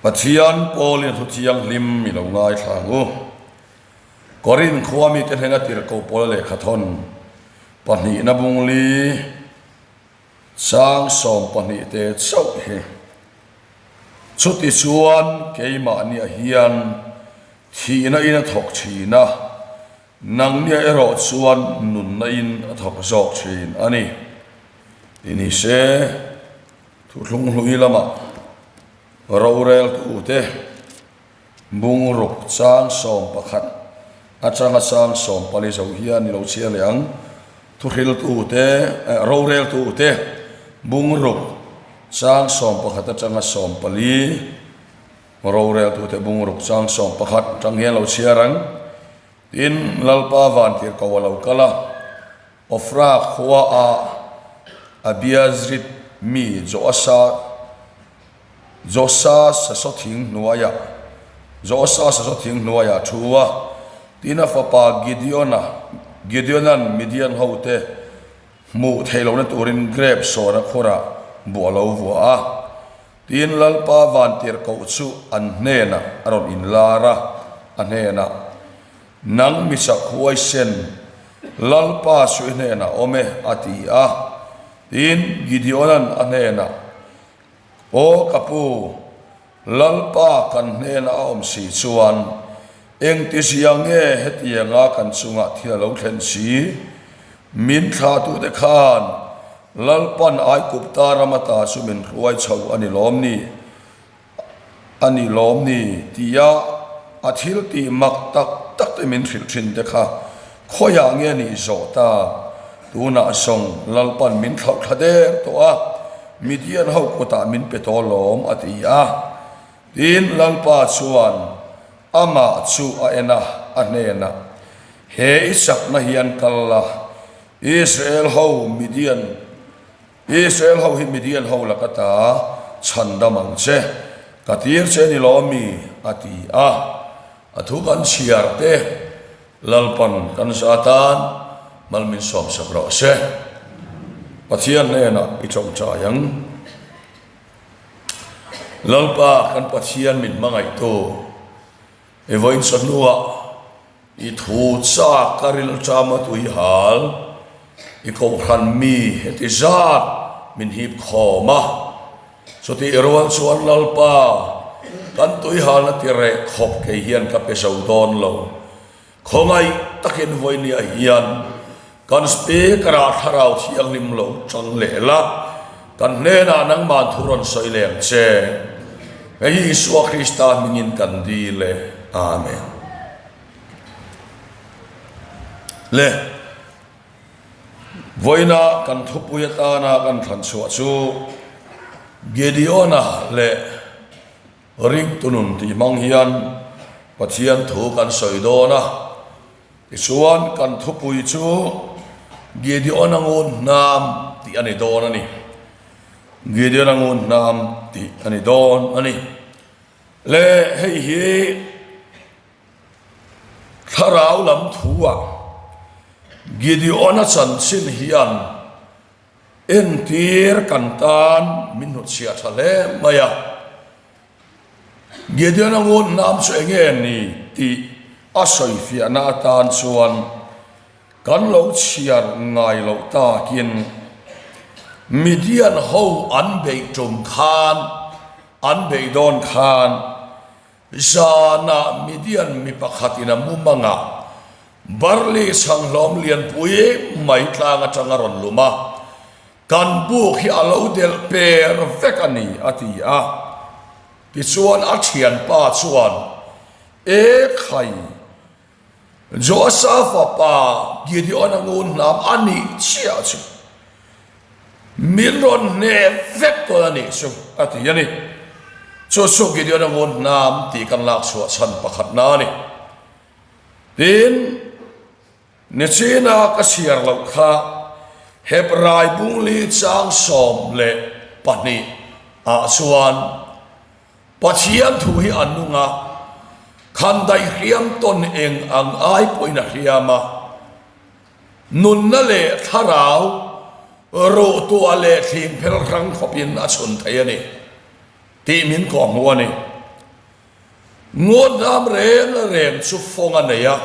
Pathian Paulin thu thianghlim i lo ngaithla ang u. Korinth khua mite hnena tirhkoh Paula lehkhathawn pahnihna bungli chang 12 te chauh hi. Chuti chuan keimahniah hian thihna in a thawk thin a, nangniah erawh chuan nunna in a thawk zawk thin a ni. Ti ni se. Thuthlung hlui lama roreltute bungruk chang 11 atanga chang 14 zo hian i lo chhiar leh ang. Thuhriltute, roreltute bungruk chang 11 atanga 14, roreltute bungruk chang 11 atang hian lo chhiar ang. Tin, Lalpa vantirhkoh a lo kal a. Ofra khua a Abiazrit mi Joasa Josa sasaw thing hnuaiah Joasa sasaw thing hnuaiah a thu a, tin a fapa Gideona Gideonan Midian hote hmuh theih lohna turin grep sawna khurah buh a lo vuah a. Tin Lalpa vantirhkoh chu an hnenah a rawn inlar a, a hnenah, Nang michak huaisen, Lalpa chu i hnenah awm e, a ti a. Tin, Gideonan a hnenah, Aw ka pu, Lalpa kan hnenah a awm si chuan, engtizia nge hetianga kan chungah thil a lo thlen si? Min thlahtute khan Lalpan Aigupta ram ata chu min hruai chho a ni lawm ni? A ni lawm ni? tia a thil tih mak tak tak te min hrilh thin te kha khawiah nge nih zawh ta? Tunah zawng Lalpan min thlauh thla der tawh a, Midian ho kutah min pe tawh lawm a ti a. Tin, Lalpa chuan amah chu a en a, a hnenah, He i chakna hian kal la, Israel ho Midian Israel ho hi Midian ho laka ta chhandam ang che, ka tir che ni lo mi? a ti a. A thu kan chhiar te Lalpan kan za tan mal min sawmsak rawh se. Pathian hnenah i tawngtai ang. Lalpa kan Pathian min hmangaihtu i vawiin chawhnuah I thu chak ka rilṭam a tui hal, i kohhran mi heti zat min hip khawm a. Chutih rual chuan Lalpa, kan tui halna ti reh khawp kei hian ka pe zo dawn lo. Khawngaih takin vawinia hian kan Speaker-ah Thlarau Thianghlim lo chang leh la, kan hnenah nangmah thu rawn sawi leh ang che. Hei hi Isua Krista hmingin kan dil e. Amen. Le, vawiina kan thupui atana kan thlan chhuah chu Gideona leh Ringtu nun tih hmang hian Pathian thu kan sawi dawn a. Tichuan kan thupui chu Gideona ngun hnam tih a ni dawn a ni. Gideona ngun hnam tih a ni dawn a ni. Le hei hi thlarau lam thu-ah Gideona chanchin hian entir kan tan min hnutchhiah tha hle mai a. Gideona ngun hnam chu eng nge ni tih a sawifiahna atan chuan kan lo chhiar ngai loh takin Midian ho an beih tum khan an beih dawn khan Zanah Midian mi pakhatin a mumangah barley chhanghlawm lianpui mai tlang atang a rawn lum a, kan buk hi a lo delh per vek a ni, a ti a. Tichuan a thianpa chuan, E khai, Joasa fapa Gideon-a ngun hnam a nih chiah chu min rawn hneh vek dawn a nih chu, a ti a ni. Chu chu Gideon-a ngun hnam tih kan lak chhuah chhan pakhatna a ni. Tin, Nichina ka chhiar loh kha Hebrai bungli chang 12 ah chuan Pathian thu hi a nung a, khandaih hriam tawn eng ang ai pawhin a hriam a, nunna leh thlarau ruhtuah leh thling phel hrang khawpin a chhun thei a ni tih min kawhhmuh a ni. Ngawnhnam reng reng chu fawng a nei a,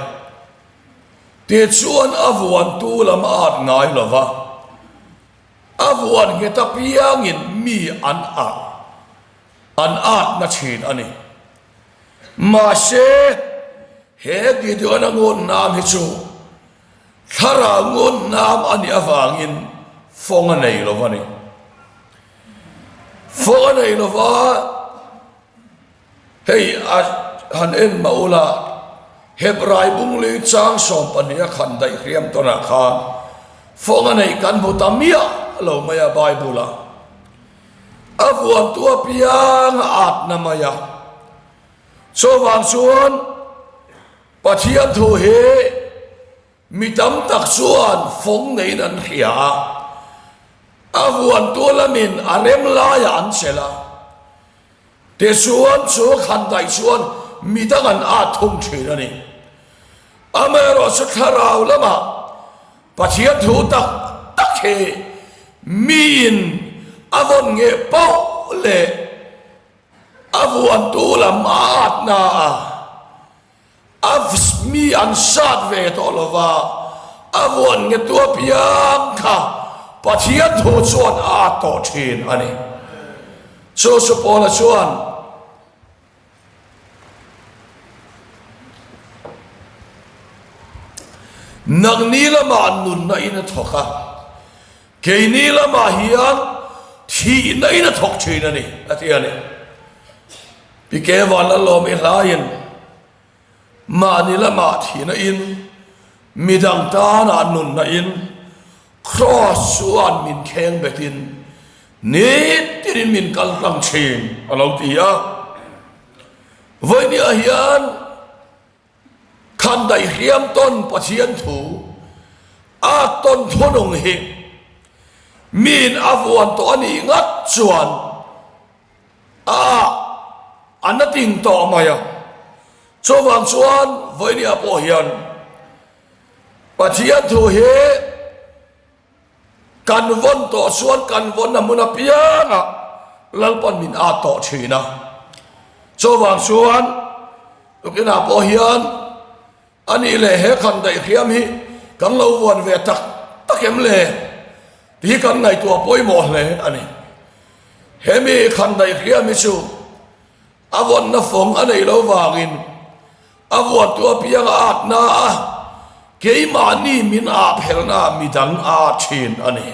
tichuan a vuantu lam a at ngai lo va, a vuan nghet apiangin mi an at an atna thin a ni. Mahse, he Gideon-a ngawnhnam hi chu thlarau ngawnhnam a nih avangin fawng a nei lo va ni. Fawng a nei lo va. Hei a han en mah ula, Hebrai bungli chang 12 a khan daih hriam tawnah khan fawng a neih kan hmu ta miah lo mai a Bible-ah. A vuantu apiang a atna mai a. Chuvang chuan Pathian thu hi Mi tam tak chuan fawng neiin an hria a, a vuantu lamin a rem laiah an chelh a, tichuan chu khan daih chuan mi dang an at thung thin a ni. Amaherawhchu thlarau lamah Pathian thu tak tak hi miin a vawn ngeh pauh leh a vuantu lam a atna a, A mi an sat ve tawh lo va, a vuan ngetu apiang kha Pathian thu chuan a at tawh thin a ni. Chu chu Paula chuan Nangni lamah nunna in a thawk a, keini lamah hian thihna in a thawk thin a ni, a ti a ni. Pi Kevan a lawm i hlaiin mahni lamah thihna in midang tanah nunna in Kraws chuan min kheng betin nitin in min kal tlang thin a lo ti a. Vawinia hian Khan daihriam tawn Pathian thu a tawn thunung hi miin a vuan tawh a nih ngat chuan A a na ting tawh mai a. Chuvang chuan vawinia pawh hian Pathian thu hi kan vawn tawh chuan kan vawn a hmun apiangah Lalpan min at tawh thin a. Chuvang chuan tukinah pawh hian A nih leh he khan daihhriam hi kan lo vuan ve tak tak em le? Tih hi kan ngaihtuah pawimawh hle a ni. Hemi khan daihhriam hi chu a vawnna fawng a neih loh vangin a vuantu apiang a atna a, keimahni min ah phelhna midang a at thin a ni.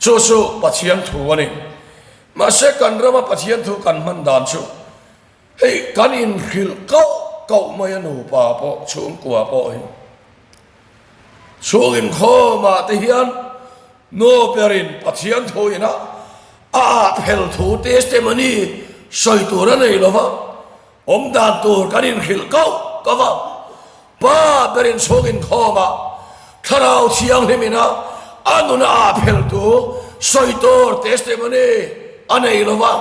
Chu chu Pathian thu a ni. Mahse kan rama Pathian thu kan hman dan chu Hei kan inhrilh kauh kauh mai a nupa pawh chhungkua pawh hi chhung inkhawmah te hian nu berin Pathian thu ina a ah phel thu testimony sawi tur a nei lova awm dan tur kan inhrilh kauh kauh a, pa berin chhung inkhawmah thlarau thianghlim ina a nuna ah phel thu sawi tur testimony a nei lova.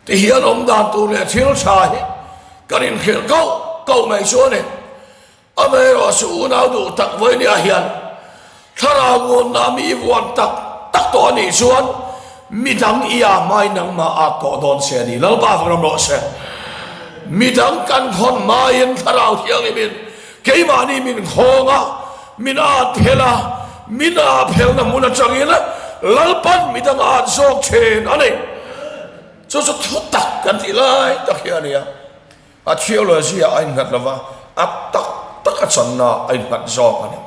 Ti hian awm dan tur leh thil tha hi kan inhrilh kauh kauh mai chu a ni. Amaherawhchu unau duh tak vawinia hian thlarau ngunna mi vuan tak tak tawh a nih chuan midang i a hmain nangmah a tawh dawn che a ni. Lalpa fak ram rawh se. Midang kan khawn hmain thlarau thianghlimin keimahni min khawng a, min at phel a, min ah phelna hmun atangin Lalpan midang a at zawk thin a ni. Chu chu thu tak kan tih lai tak hi a ni a, a theology ah a innghat lova, a tak tak a channa a innghat zawk a ni.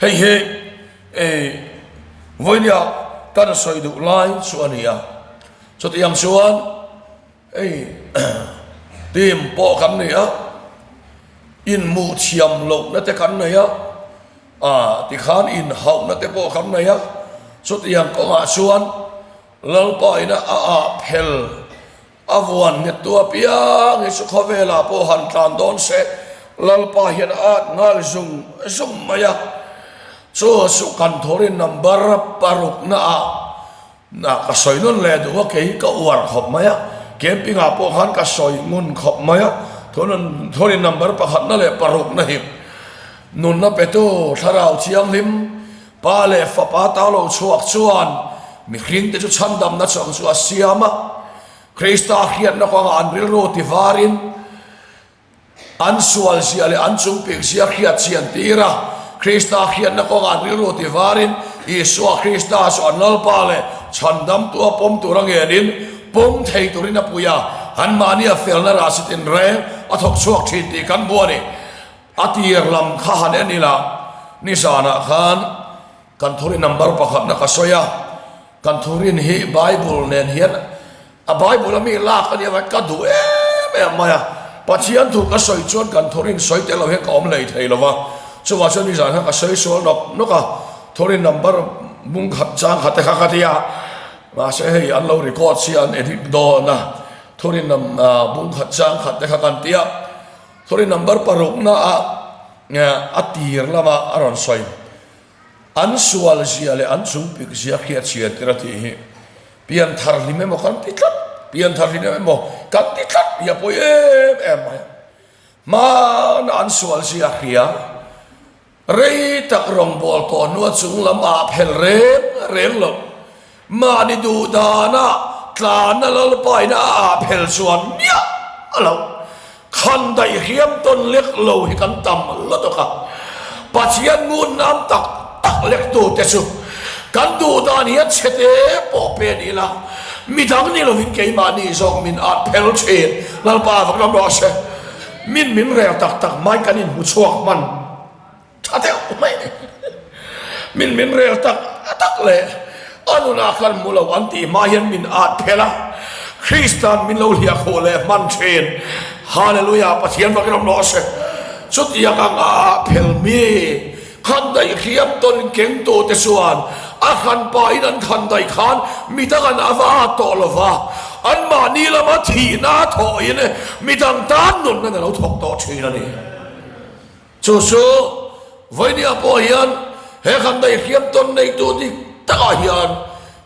Hei hi vawinia kan sawi duh lai chu a ni a, chutiang chuan Hei team pawh kan nei a, inhmuh thiam lohna te kan nei a, ah tikhan inhauhna te pawh kan nei a, chutiang kawngah chuan Lalpa ina a ah phel a vuan nghet tu apiang hi chu khawvelah pawh han tlan dawn se Lalpa hian a at nghal zung zung mai a, chu chu kan thawrin number parukna ah Na ka sawi nawn leh duh a, kei ka uar khawp mai a, camping ah pawh khan ka sawi ngun khawp mai a, thun thunin number pakhatna leh parukna hi nunna petu thlarau thianghlim pa leh fapa ta lo chhuak chuan mihring te chu chhandamna chang chu a siam a. Krista hriatna kawngah an rilru ti varin an sualzia leh an chungpikzia hriat chian tir a. Krista hriatna kawngah an rilru ti varin Isua Krista chu an Lalpa leh Chhandamtua pawm tur a ngenin pawm thei turin a pui a, anmahnia felna rah si tinreng a thawk chhuak thin tih kan hmu a ni. A tir lam kha han en ila, nizanah khan kan thurin number pakhatna ka sawi a, kan thurin hi Bible nen hian a Bible a mi lak a nia vai ka duh em em mai a, Pathian thu ka sawi chuan kan thurin sawi tel lo hian ka awm hlei thei lo va, chuvah chuan nizan khan ka sawi sual nawk nawk a, thurin number bung khat chang khat te kha ka ti a, mahse hei an lo record sia an edit dawn a, thurin bung khat chang khat te kha kan ti a. Sorry number parukna ah a tir lama a rawn sawi. An sual zia leh an chungpik zia khi a chhiar tir a tih hi pian thar hlim emaw kan ti tlat, pian thar hlim emaw kan ti tlat hi a pawi em em mai a. Hmana an sual zia a hria. Rei tak rawngbâwl tawh hnua chung lam ah phel reng reng lo. Mahni duh dana tlana Lalpaina a ah phel chuan miah lo. Khan daih hriam tawn lek lo hi kan tam lutuk a. Pathian ngun nam tak tak lektute chu kan duh dan hian chhete pawh pe ni ila, midang ni lovin keimahni zawk min at phel thin. Lalpa vak lam rawh se. Min min rel tak tak mai kan inhmu chhuak hman tha deuh mai ni. Min min rel tak tak leh a nunah khan hmu lo an tih hma hian min at phel a, Krista'n min lo hliah khuh leh hman thin. Hallelujah Pathian vakin awm rawh se. Chutiang ang a ah phel mi. Khan daih hriam tawn kengtute chuan a hran pahin an khan daih khan midang an ava at tawh lo va, anmahni lama thihna a thawhin midang tan nunna an lo thawk tawh thin a ni. Chu chu Vainia pawh hian he khan daih hriam tawn neitu dik takah hian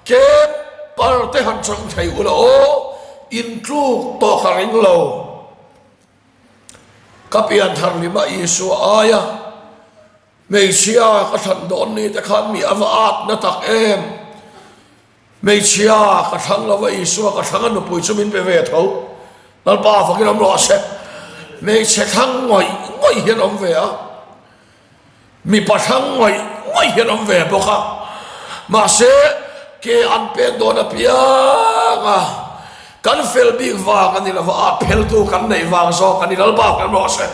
tlem par te han chang thei ula aw, intluk tawh ka ring lo. Ka pianthar lima Isua aia hmeichhia ka thlan dawn ni te khan mi a va at na tak em? Hmeichhia ka thlang lo va Isua ka thlang a nupui chu min pe ve tho. Lalpa fakin awm rawh se. Hmeichhe thlang ngawih ngawih hian awm ve a. Mipa hrang ngawih ngawih hian awm ve bawk a, mahse ke an pek dawn apiang a, kan fel bik vang a ni lova, a pheltu kan neih vang zawk a ni lal bak em rawh se.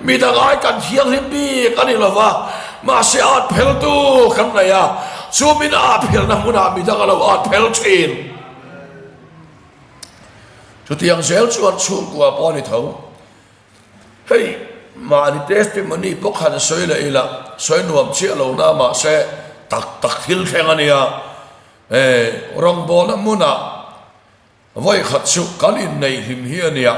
Midang ai kan thianghlim bik a ni lova, mahse a pheltu kan nei a, chu min a phelna hmunah midang a lo at phel thin. Chutiang zel chuan chhungkua pawh a ni tho. Hei mahni testimony pawh khan sawi leh ila, sawi nuam chiah lo na mahse tak tak thil thleng a nia. Eh, rawngbawlna hmunah vawi khat chu kan inneih hlim hi a nia.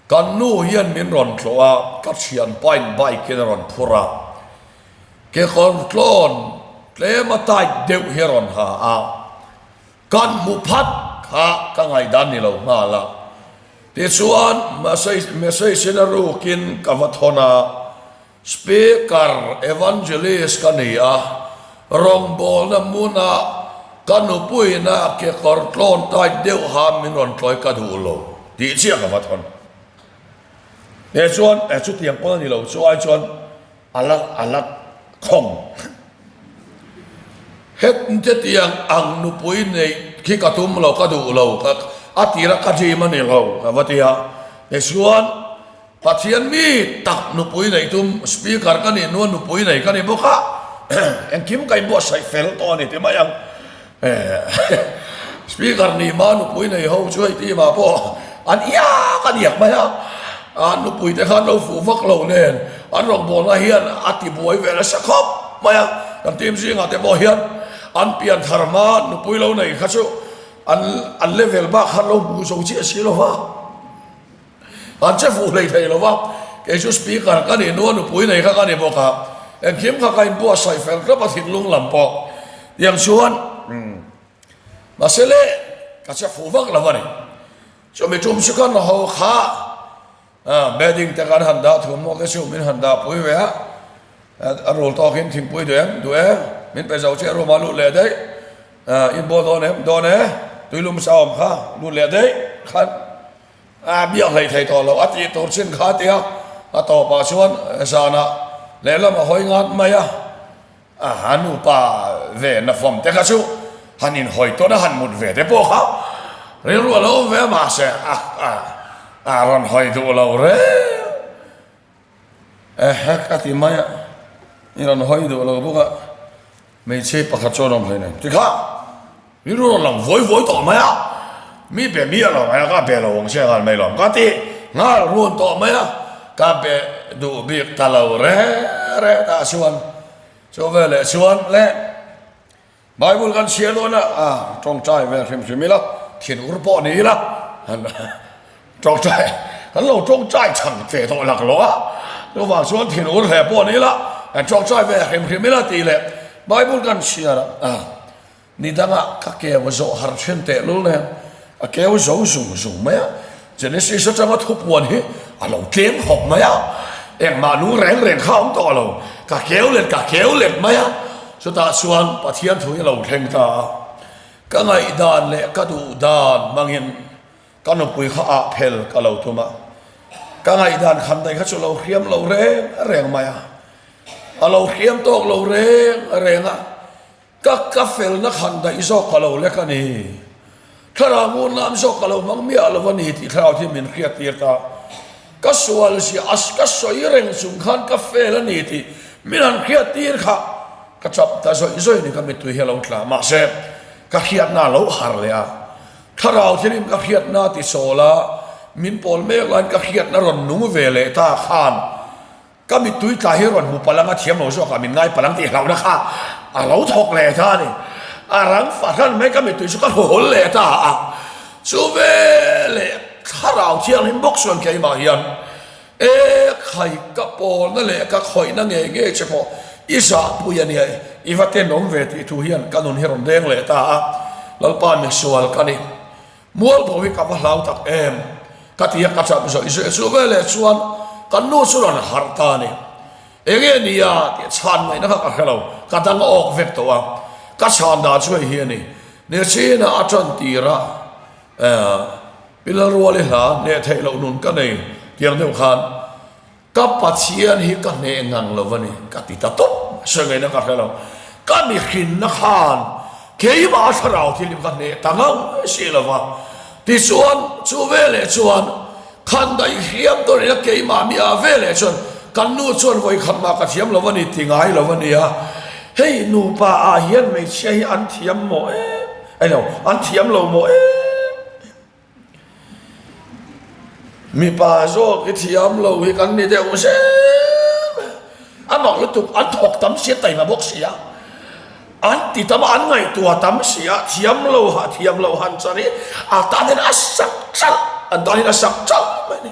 Kan nu hian min rawn tlawh a, ka thianpain bike in a rawn phur a. Kekawr tlawn tlem a tight deuh hi a rawn ha a. Kan hmu phat kha ka ngaihdan ni lo nghal a. Tichuan, message in a rukin ka va thawn a, Speaker Evangelist ka ni a, rawngbawlna hmuna ka nupuina kekawr tlawn tight deuh ha min rawn tlawi ka duh lo tih chiah ka va thawn. Tichuan, chutiang pawn a ni lo, chu ai chuan A la a la khawng. Het hetiang ang nupui neih khi ka tum lo, ka duh lo, ka a tira ka dream a ni lo ka va ti a. Tichuan Pathian mi tak nupui neih tum speaker ka nih hnuah nupui nei ka ni bawk a, engkim ka inbuatsaih fel tawh a ni ti mai ang. Speaker nih hma nupui nei ho chu hei team ah pawh an iak an iak mai a, an nupui te khan lo fuh vak lo nen an rawngbawlna hian a ti buai ve nasa khawp mai a, kan team zingah te pawh hian an pian thar hma nupui lo nei kha chu an an level bak khan lo hmu zo chiah si lo va. An che fuh hlei thei lo va, kei chu speaker ka nih hnu a nupui nei kha ka ni bawk a, engkim kha ka inbuatsaih fel thlap a thinlung lam pawh tiang chuan mahse le ka che fuh vak lo a ni. Chumi tum chu kan ho kha bedding te kan han dah thawmhnaw te chu min han dah pui ve a, a rul tawkin thingpui duh em duh e min pe zo chiah room ah lut leh daih. In bawl dawn em? Dawn e. Tuilum sa awm kha lut leh daih khan a biak hlei thei tawh lo a tih tur chin kha a ti a, a tawpah chuan zanah lehlam a hawi ngat mai a, a nupa ve na fawm te kha chu han inhawi tawn a han mut ve te pawh kha rilru a lo awm ve a mahse a a rawn hawi duh lo reng. Ehek a ti mai a, i rawn hawi duh lo bawk a, hmeichhe pakhat chuan awm hleinem ti kha rilru rawn lang vawi vawi tawh mai a, mi be miah lo mai a, ka be lo ang che nghal mai lo ka ti nghal run tawh mai a, ka be duh bik ta lo reng reng tah chuan chu veleh chuan le. Bible kan chhiar dawn a, a tawngtai vel hrim hrim ila, thin ur pawh ni ila, han tawngtai, kan lo tawngtai chhan ve tawh lak lo a, chuvang chuan thin ur hle pawh ni ila, kan tawngtai ve hrim hrim ila tih leh Bible kan chhiar a, a ni dangah ka keu zawh har thin tehlul nen a keu zo zung zung mai a, Genesis atanga thupuan hi a lo tlem khawp mai a, engmah nung reng reng kha a awm tawh lo, ka keu let ka keu let mai a, chutah chuan Pathian thu hi a lo thleng ta a, ka ngaihdan leh ka duh dan hmangin ka nupui kha ah phel ka lo tum a, ka ngaihdan khan daih kha chu lo hriam lo reng reng mai a, a lo hriam tawk lo reng reng a. Ka ka felna khan daih zawk ka lo lek a ni. Thlarau ngun lam zawk ka lo hmang miah lo a ni tih thlarau hi min hriat tir ta. Ka sual zia a ka sawi reng chung khan ka fel a ni tih min han hriat tir kha ka chap ta zawih zawih ni ka mittui hi a lo tla. Mahse, ka hriatna a lo har leh a. Thlarau thilim ka hriatna ti sawl a, min pawl mek laiin ka hriatna rawn nung ve leh ta khan Ka mittui tla hi rawn hmu palang a thiam lo zawk a, min ngai palang tih hlauhna kha a lo thawk leh ta a ni. A rang fahran mai ka mittui chu ka hmu hawl leh ta a. Chu veleh thlarau thianghlim bawk chuan keimah hian, E khai, ka pawlna leh ka khawihna ngei ngei che pawh i zahpui a nia, i va tenawm ve tih thu hian ka nun hi rawn deng leh ta a. Lalpa misual ka ni. Mualpho hi ka va hlau tak em? Ka ti a, ka chap zawih zawih a, chu veleh chuan kan nu chu rawn harh ta a ni. Enge nia tih chhan ngaihna kha ka hre lo, ka dang awk vek tawh a, ka chhan dan chu hei hi a ni, Nechina a tan tir a, Pi Lalruali hla hneh theih loh nun ka nei tiang deuh khan, Ka Pathian hi ka hneh ngang lo a ni, ka ti ta tawp. Sawi ngaihna ka hre lo. Ka mihrinna khan keimah a thlarau thil hi ka hneh ta ngang si lo va. Tichuan, chu veleh chuan khan daih hriam dawn ila keimah mi ah veleh chuan kan nu chuan vawikhat mah ka thiam lo a ni ti ngai lo a nia. Hei nupa ah hian hmeichhia hi an thiam maw em? Eng lo, an thiam lo maw em? Mipa zawk i thiam lo hi kan ni deuh zel. A mak lutuk, an thawk tam si a, taima bawk si a, an ti tam a, an ngaihtuah tam si a, thiam lo ha thiam lo han chan hi a tan hian a sak chalh, an tan hian a sak chalh mai a ni.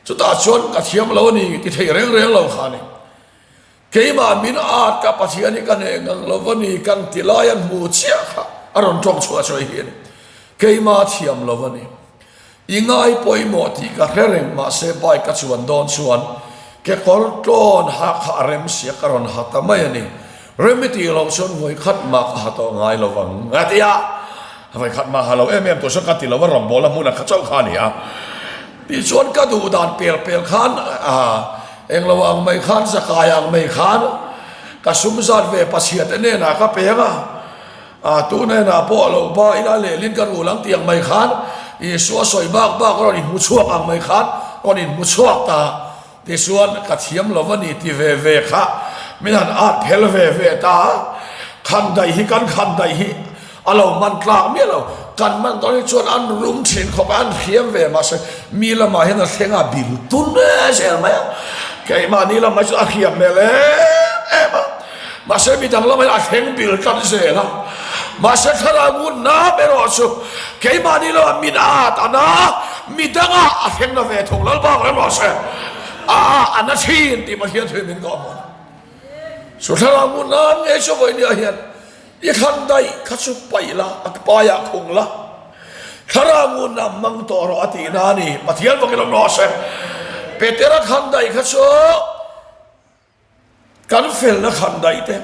Chutah chuan ka thiam lo a ni ti thei reng reng lo kha a ni. Keimah min at ka Pathian hi ka hneh ngang lo va ni kan ti lai an hmu chiah kha a rawn tawng chhuah chu hei hi a ni. Keimah thiam lo va ni. I ngai pawimawh tih ka hre reng mahse bike ka chuan dawn chuan kekawr tlawn ha kha a rem sia ka rawn ha ta mai a ni. Rem i tih loh chuan vawi khat mah ka ha tawh ngai lo vang a ti a. Vawi khat mah ha lo em em tur chuan ka ti lo va rawngbawlna hmunah kha chauh kha a ni a. Tichuan ka duh dan pel pel khan englo ang mai khan zakai ang mai khan ka sum zat ve pachhia te hnenah ka peng a, tu hnenah pawh lo ba ila lehlin ka rul ang tih ang mai khan Isua sawi bak bak rawn inhmu chhuak ang mai khan rawn inhmu chhuak ta. Tichuan, ka thiam lo a ni ti ve ve kha min han at phel ve ve ta a, khan daih hi kan khan daih hi a lo man tlak miah lo. Kan man dawn hi chuan an rum thin khawp a, an hriam ve mahse mi lamah hian a thleng a bil tun zel mai a, keimahni lamah hi chuan a hriam hmel em em a. Mahse mi dang lamah hian a thleng bil tlat zel a, mahse thlarau ngun nam erawh chu keimahni lamah min at a na, mi dangah a thleng na ve thung lal bak reng rawh se, a a na thin tih Pathian thu in min kawh hmun a. Chu thlarau ngun nam ngei chu vawinia hian i thlan daih kha chu paih la, a paiah khung la, thlarau ngun nam hmang tawh rawh a tihna a ni, Pathian bawkin awm rawh se. Petera thlan daih kha chu. Kan felna khan daih te,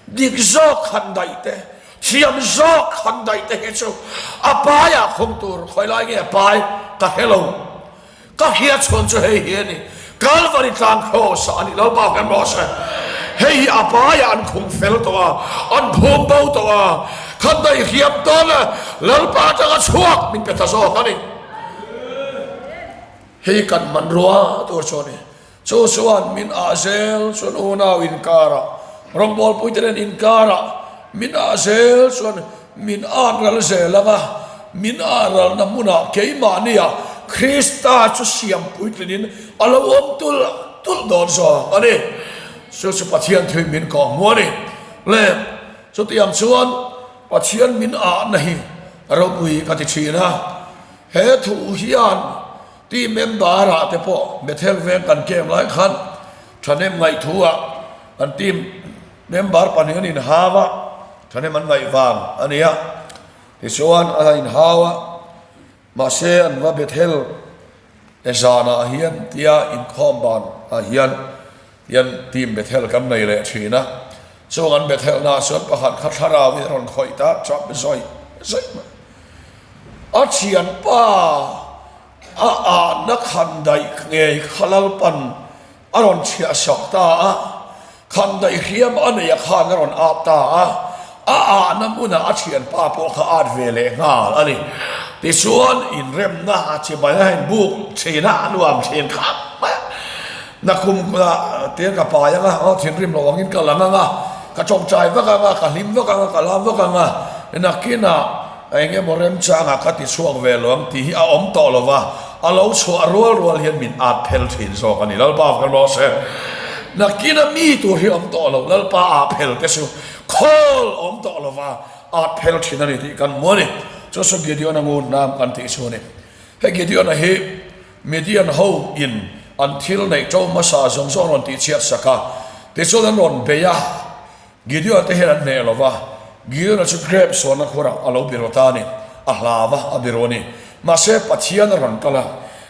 dik zawk khan daih te, Thiam zawk han daih te hi chu a paiah khung tur khawi lai nge a pai ka hre lo. Ka hriat chhawn chu hei hi a ni, Kalvari tlang kraws ah a nih lo bak em rawh se. Hei hi a paiah an khung fel tawh a, an phum bo tawh a, khan daih hriam tawn a Lalpa atanga chhuak min pe ta zawk a ni. Hei kan hmanrua tur chu a ni. Chu chuan min ah zel chuan unau inkarah, rawngbawlpuite nen inkarah min ah zel chuan min at ral zel ang a, min ah ralna hmunah keimahnia Krista chu siam puitlinin a lo awm tulh tulh dawn zawk a ni. Chu chu Pathian thuin min kawh hmu a ni. Le, chutiang chuan Pathian min ahna hi ropui ka ti thin a, he thu hian Team member ah te pawh Bethel veng kan camp lai khan thahnem ngaihthu ah kan team member pahnih an inhau a, thahnem an ngaih vang a ni a, tichuan a inhau a, mahse an va Bethel e zanah hian tia inkhawm ban ah hian hian team Bethel kan nei leh thin a, chung an Bethel na chuan pakhat kha thlarau in a rawn khawih ta chap zawih zawih mai. A thianpa a ahna khan daih ngei kha Lalpan a rawn chhiah sak ta a, khan daih hriam a neih a khan a rawn at ta a, a ahna hmunah a thianpa pawh kha at ve leh nghal a ni. Tichuan inremna a chibai a in buk thin a, a nuam thin khap mai a. Nakum tiang ka pai ang a, thinrim lo angin ka lang ang a, ka tawngtai vak ang a, ka hlim vak ang a, ka lam vak ang a, nakinah eng emaw remchangah ka ti chhuak ve lo ang tih hi a awm tawh lo va, a lo chhuah rual rual hian min at phel thin zawk a ni. Lalpa kan rawh se. Nakina mi tur hi awm tawh lo, Lalpa ah phel te chu khawl awm tawh lo va, at phel thin a ni tih kan hmu a ni. Chu chu Gideon-a ngun nam kan tih chu a ni. Hei Gideon-a hi Midian ho in an thil neih to hmasa zawng zawng rawn tih chhiat sak a, tichuan an rawn bei a, Gideon te hian an hneh lo va, Gideon-a chu grep sualna khurah a lo biru ta a ni, a hlau a, a biru a ni. Mahse Pathian a rawn kal a,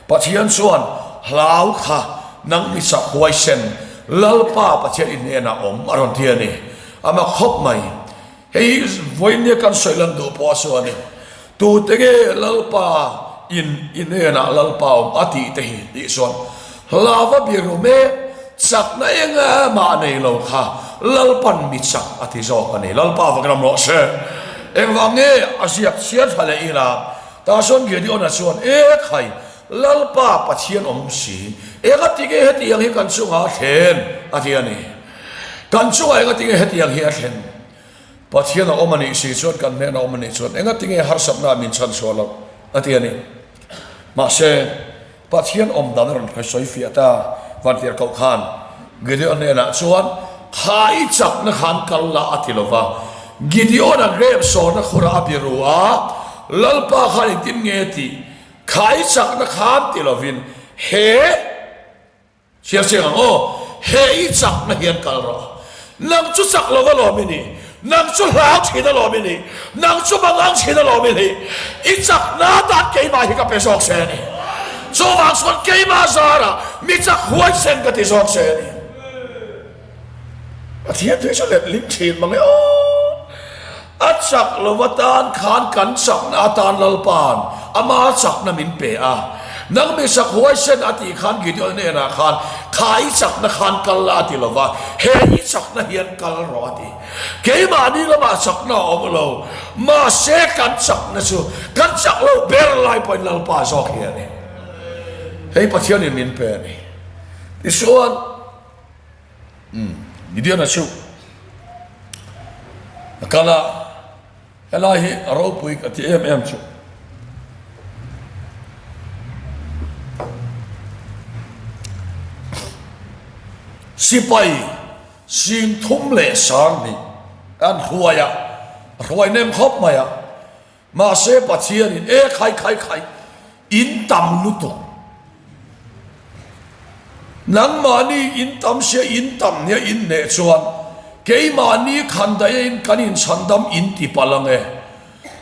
Pathian chuan, Hlau kha, nang mi chak huaisen, Lalpa Pathian i hnenah awm a rawn ti a ni. A mak khawp mai. Hei hi vawinia kan sawi lan duh pawh a chu a ni. Tute nge Lalpa in i hnenah Lalpa awm a tih te hi tih chuan hlava biru mek chakna eng mah nei lo kha Lalpan mi chak a ti zawk a ni. Lalpa va ram rawh se. Engvang nge a ziak chhiar tha leh ila tah chuan Gideon-a chuan e khai Lalpa Pathian awm si enga ti nge hetiang hi kan chungah a thlen a ti a ni. Kan chungah enga tinge hetiang hi a thlen? Pathian a awm a nih si chuan kan hnen a awm a nih chuan enga tinge harsatna min chhan chhuah loh a ti a ni. Mahse, Pathian awm dan a rawn sawi fiah ta Vantir koh khan Gideon hnenah chuan kha i chakna khan kal la a ti lo va. Gideon a grep sawrna khurah a biru a, Lalpa khan engtin nge tih kha i chakna khan ti lovin he Hria chiang ang aw, he i chakna hian kal rawh. Nang chu chak lo alawm i nih, nang chu hlau thin alawm i nih, nang chu mangang thin alawm i nih, i chakna atan keimah hi ka pe zawk che a ni. Chuvang chuan keimah zarah mi chak huaisen ka ti zawk che a ni. Pathian tui chu letling thin mang e aw. A chak lo atan khan kan chakna atan Lalpa'n ama chakna min pe a. Nang mi chak huaisen a tih khan Gideon hnenah khan kha i chakna khan kal la a ti lo va, he i chakna hian kal rawh a ti. Keimahni lamah chakna a awm lo, mahse kan chakna chu kan chak lo ber lai pawhin Lalpa zawk hi a ni. Hei Pathianin min pe a ni. Tichuan. Umm Gideon-a chu a kal a, helai hi a ropui ka ti em em chu. Sipai singthum leh sanghnih an hruai a, a hruai nem khawp mai a. Mahse Pathianin, E khai khai khai, in tam lutuk. Nangmahni in tam sia in tam nia in hneh chuan keimahni khan daihin kan inchhandam in ti palh ang e.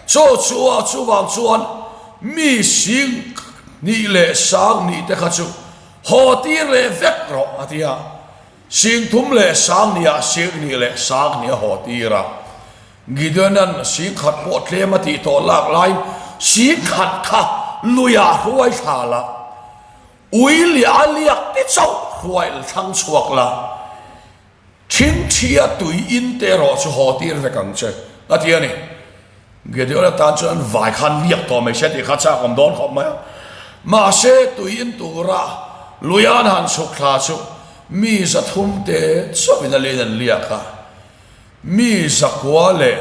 Chaw chu a chuvang chuan mi sing hnih leh sang hnih te kha chu haw tir leh vek rawh a ti a. Sing thum leh sang hnih ah sing hnih leh sang hnih a haw tir a. Gideona'n singkhat pawh tlem a tih tawh lak laiin singkhat kha luiah hruai thla la, ui leh a liak te chauh hruai thlang chhuak la, Thinthia tui in te erawh chu haw tir vek ang che, a ti a ni. Gideon atan chuan an vai khan liak tawh mai se tih kha chak awm dawn khawp mai a. Mahse, tui in tura Luian han chhuk thla chu mi 300 te chauhin a lin an liak a, mi 900 leh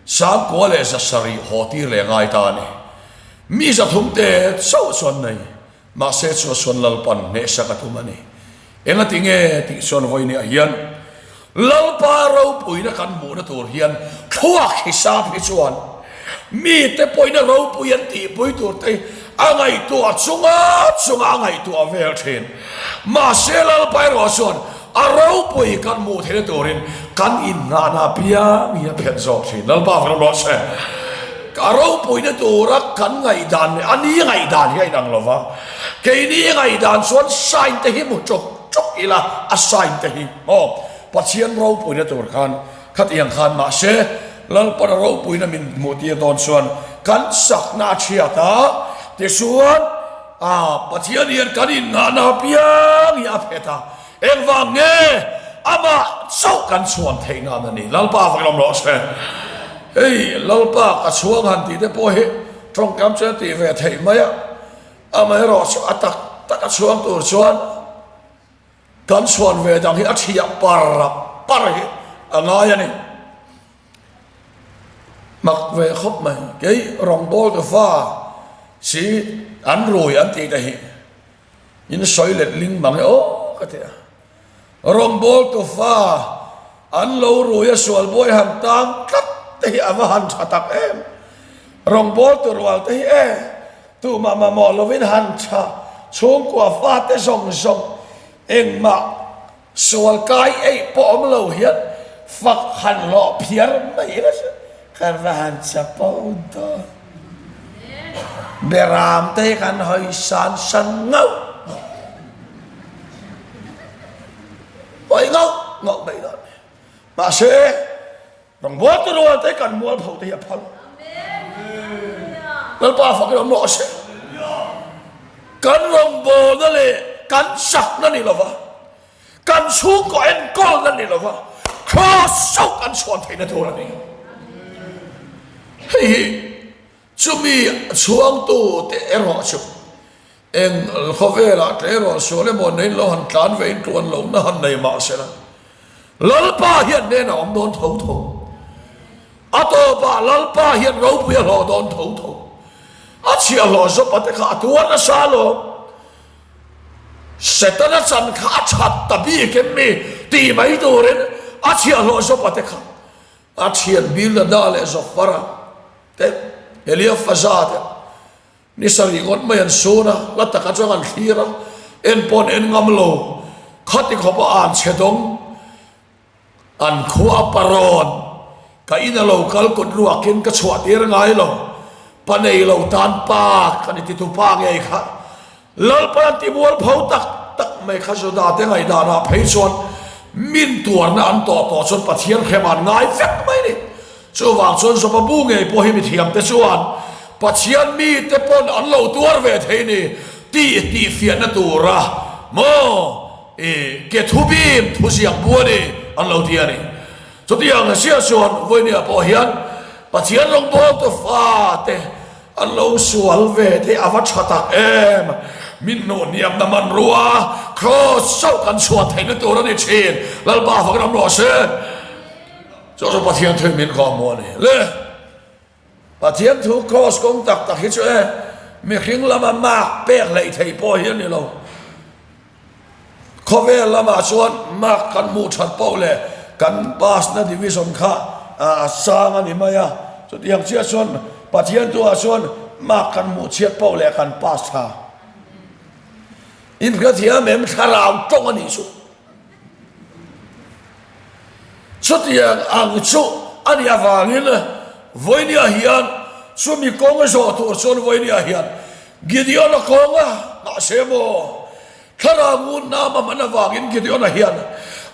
770 haw tir leh ngai ta a ni. Mi 300 te chauh chu an nei. Mahse chu a suan Lalpan hnehsak a tum a ni. Engati nge tih chuan vawinia hian Lalpa ropuina kan hmuhna tur hian thluak hisap hi chuan mite pawhina ropui an tihpui tur te a ngaihtuah chunga chunga a ngaihtuah vel thin. Mahse Lalpa erawh chuan a ropui kan hmuh theihna turin kan innghahna apiang hi a phet zawk thin. Lalpa vek rawh se. A ropuina tura kan ngaihdan leh a ni ngaihdan hi a inang lo va, keini ngaihdan chuan sign te hi hmu chawk chawk ila a sign te hi maw Pathian ropuina tur khan khatiang khan mahse Lalpana ropuina min hmuh tir dawn chuan kan sakna a chhiat a, tichuan Pathian hian kan innghahna apiang hi a phet a. Engvang nge amah chauh kan chhuan theih nan a ni? Lalpa fak lawm rawh se. Hei Lalpa ka chhuang han tih te pawh hi tawngkam chuan a tih ve theih mai a, amaherawh chu a tak tak a chhuang tur chuan kan chhuan ve dang hi a thiah par par hi a ngai a ni. Mak ve khawp mai. Kei rawngbawl tu fa si an rui an tih te hi. In sawi let ling mang e aw ka ti a. Rawngbawltu fa an lo rui a sual buai han tang tlat te hi a va han tha tak em. Rawngbawltu rual te hi e tumah mamawh lovin han tha chhungkua fate zawng zawng engmah Sual kai eih pawh awm lo hian fak han hlawh phiar mai ila chu kan va han chapo dawn. Beram te hi kan hawi san san ngauh ngauh. Hawi ngauh ngauh mai dawn. Mahse, Rawngbawltu rual te kan mualpho te hi a phal. Lalpa fak in awm rawh se. Kan rawngbawlna leh kan chakna ni lova, kan chhungkaw enkawlna ni lova, Kraws chauh kan chhuan theihna tur a ni. Hei hi chumi chhuangtu te erawh chu Eng khawvelah tleirawl sual emaw neiin lo han tlan ve in tluan lohna han nei mah se la, Lalpa hian hnenah awm dawn tho tho. A tawpah Lalpa hian ropui a hlawh dawn tho tho. A chhiahhlawh zawpa te kha a tuar nasa alawm. Setana chan kha a that ta bik em mi tih mai turin a chhiahhlawh zawpa te kha a thian Bildada leh Zofara te, Eliafaza te, Ni sarih ngawt mai an sun a, hla tak atang an thlir a, en pawh an en ngam lo. Khati khawp a an chhe dawng, an khua a parawn, ka in a lo kal kut ruakin ka chhuah tir ngai lo, pa nei lo tan pa ka ni titu pa ngei kha. Lalpan an ti mual pho tak tak mai kha Juda te ngaihdanah phei chuan min tuarna an tawh tawh chuan Pathian hrem an ngai vek mai ni. Chuvang chuan Joba bu ngei pawh hi mithiam te chuan Pathian mite pawn an lo tuar ve thei ni tih tihfiahna tura maw i ke thubim thuziak bu a ni an lo ti a ni. Chutiang hria chuan vawinia pawh hian Pathian rawngbawltu fate An lo sual ve te a va tha tak em! Min hnuh hniamna hmanrua Kraws chauh kan chhuah theihna tur a ni thin. Lalpa fak ram rawh se. Chu chu Pathian thu min kawh hmuh a ni. Le! Pathian thu Kraws kawng tak tak hi chu e mihring lama mark pek hleih theih pawh hi a ni lo. Khawvel lamah chuan mark kan hmuh that poh leh kan pass na division kha a sang a ni mai a, chutiang chiah chuan Pathian tuah chuan mark kan hmuh chhiat poh leh kan pass tha. Inhrethiam em thlarau tawng a nih chu. Chutiang ang chu a nih avangin vawinia hian chumi kawng zawh tur chuan vawinia hian Gideon-a kawng a, mahse maw, thlarau ngun nama hman avangin Gideon-a hian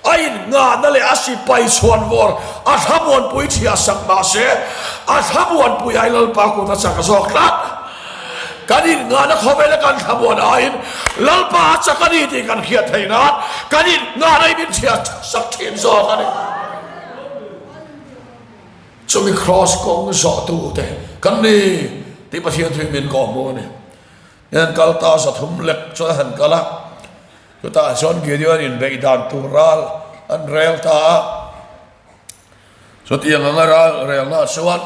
a innghahna leh a sipai chhuanvawr A thlamuanpui chhiah sak mah se, a thlamuanpui ai Lalpa kut a chak zawk tlat. Kan innghahna khawvela kan thlamuan aiin Lalpa a chak a ni tih kan hriat theih nan kan innghahna i min chhiah sak thin zawk a ni. Chumi kraws kawng zawhtute kan ni tih Pathian thu in min kawhhmuh a ni. Heng kal ta 300 lek chuan a han kal a, chutah chuan Gideon inbeih dan tur ral an rel ta a. Chutiang anga ral relna chuan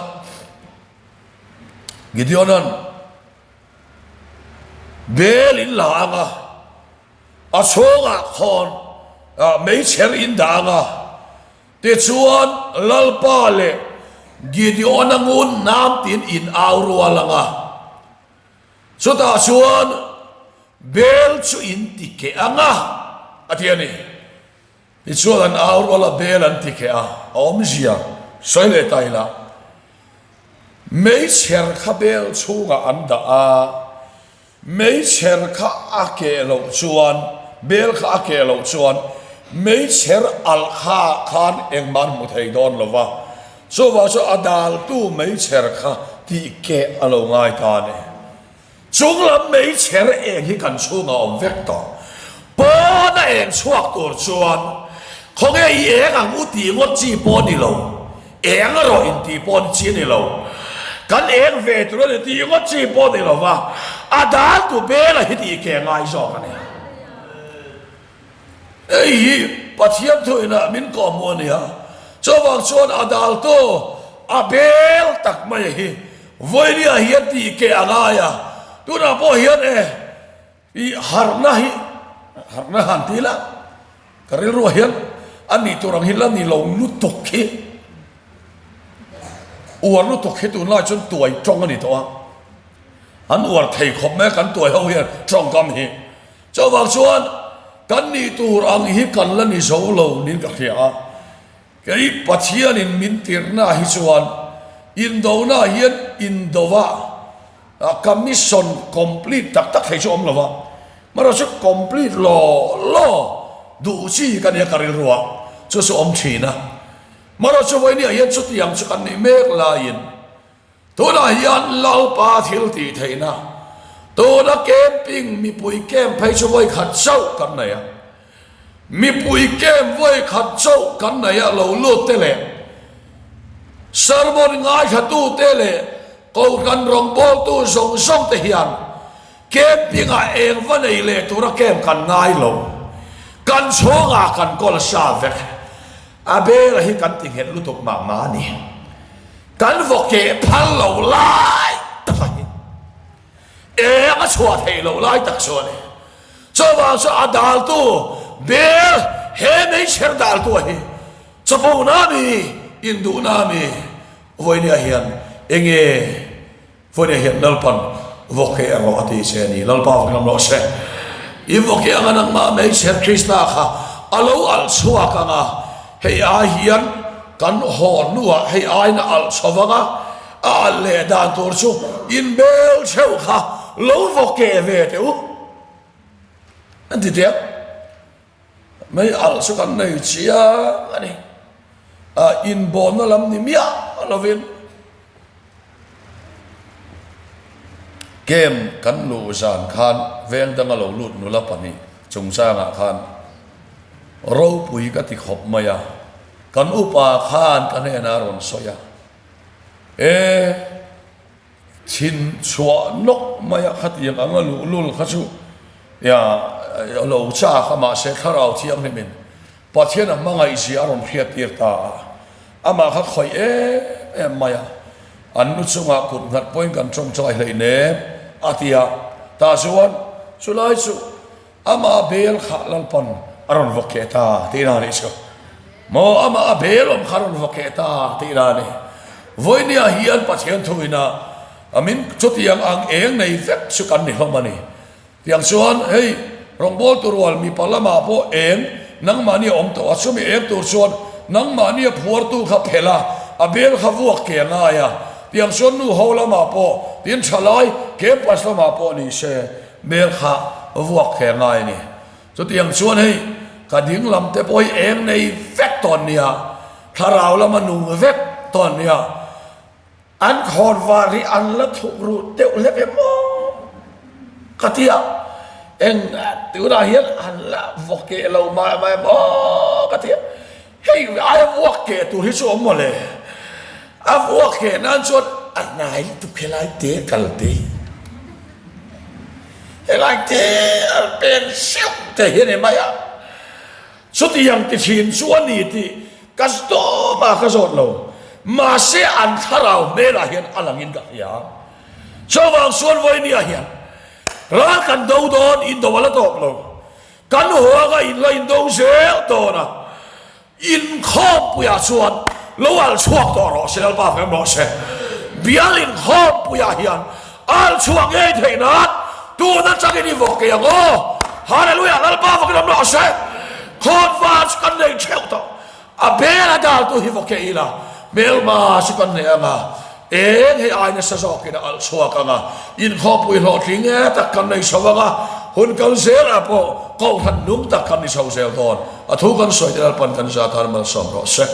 Gideonan bel in la ang a, a chhungah khawn meichher in dah ang a, Tichuan, Lalpa leh Gideona ngun nam tin in au rual ang a, chutah chuan Bel chu in ti keh ang a, a ti a ni. Tichuan an au rual a, Bel an ti keh a, a awmzia sawi leh ta ila. Meichher kha Bel chhungah an dah a. Meichher kha a keh loh chuan, bel kha a keh loh chuan meichher alh kha khan engmah an hmu thei dawn lo va, chuvang chu a daltu meichher kha tih keh a lo ngai ta a ni. Chunglam meichher eng hi kan chhungah a awm vek tawh. Pawna eng chhuak tur chuan khawnge i eng ang u tih ngawt chi pawh a ni lo. Eng erawh intih pawh ni chi a ni lo. Kan eng ve tur a ni tih ngawt chi pawh a ni lo va, a dal tu bela hi tih ke ngai zawk a ni. Hei hi Pathian thuinah min kawhhmuh a ni a, chuvang chuan a dal tu a bel tak mai hi vawinia hian tih ke a ngai a, tunah pawh hian e, I harhna hi harhna han ti ila ka rilruah hian a nih tur ang hi la ni lo lutuk hi uar lutuk hi tunlai chuan tuai tawng a ni tawh a, an uar thei khawp mai a kan tuai ho hian tawngkam hi. Chuvang chuan kan nih tur ang hi kan la ni zo lo niin ka hria a, kei Pathianin min tirhna hi chuan indona hian indo a, Ka mission complete tak tak thei chu awm lo va, marawh chu complete law law duh chi ka nia ka rilru a, chu chu awm thin a. Marawh chu vawinia hian chutiang chu kan nih mek laiin tunah hian Lalpa thil tih theihna tuna camping mipui camp phei chu vawikhat chauh kan nei a, mipui camp vawikhat chauh kan nei a lo lut te leh sermon ngaithlatute leh Kohhran rawngbawltu zawng zawng te hian camping ah eng va nei leh tura camp kan ngai lo. Kan chhungah kan kawl sa vek. A bela hi kan ti nghet lutuk mah mah a ni. Kan vaw keh phal lo lai tak a hi. Eng a chhuah theih loh lai tak chu a ni. Chuvang chu a daltu bel he meichher daltu a hi chapo na mi, induhna mi, Vawinia hian enge Vawinia hian Lalpan vawk hi erawh a ti che a ni. Lalpa vawk lam rawh se. I vawk hi anga nangmah hmeichher Krista kha a lo alh chhuak ang a, hei ai hian kan haw hnuah hei aiin a alh chho vang a, a alh leh dan tur chu inbel theuh kha lo vawk keh ve teh u. An ti teh a. Mei alh chu kan nei chiang a ni. A inbawnna lam ni miah lovin camp kan luh zan khan veng danga lo lut nula pahnih chungchangah khan ropui ka ti khawp mai a, kan upa khan ka hnenah a rawn sawi a, E. Chhin chhuah nawk mai a khatiang ang a luhlul kha chu a lo chak a, mahse Thlarau Thianghlimin Pathian a hmangaih zia a rawn hriat tir ta a, amah kha khawih em em mai a, an nu chungah kut nghat pawhin kan tawngtai hleinem a ti a, tah chuan chulai chu Amah bel kha Lalpan a rawn vaw keh ta tih na nih chu. Maw amah a bel awm kha a rawn vaw keh ta tih na ni. Vawinia hian Pathian thuina a min chutiang ang eng nei vek chu kan ni hlawm a ni. Tiang chuan hei rawngbawltu rual mipa lamah pawh eng nangmahni a awm tawh a, chumi eng tur chuan nangmahni a phuartu kha phelh a, a bel kha vuak ke a ngai a. Tiang chuan nu ho lamah pawh tin thalai campus lamah pawh ni se Hmel kha vuak kher ngai a ni. Chutiang chuan hei ka ding lam te pawh hi eng nei vek tawn nia. Thlarau lama nung vek tawh an nia. An khawnvar hi an la thuk ruh deuh hlek em aw ka ti a, eng tunah hian an la vaw keh lo mai mai em aw ka ti a, hei aia vuak keh tur hi chu awm maw le, a vuak keh nan chuan a hnai lutuk helai te kal te hi, helai te an pen hreuh te hi a ni mai a. Chutiang ti thin chu a ni tih ka zawm a, ka zawt lo. Mahse an thlarau hmelah hian a langin ka hria. Chuvang chuan vawinia hian ral kan do dawn indo a la tawp lo. Kan huanga in la indo zel dawn a. Inkhawmpuiah chuan lo al chhuak tawh rawh se, Lalpa fem rawh se. Bial inkhawmpuiah hian al chhuak ngei theih nan tun atangin i vawk kei ang aw. Hallelujah, Lalpa vakin awm rawh se. Khawnvar chu kan nei theuh tawh. A bel a daltu hi vawk kei ila, hmelma chu kan nei ang a, eng hei ai nasa zawkin a alh chhuak ang a, inkhawmpui hlawhtling e tak kan nei chho ang a, hun kal zelah pawh kohhran nung tak kan ni chho zel dawn. A thu kan sawi te Lalpan kan za tan malsawm rawh se.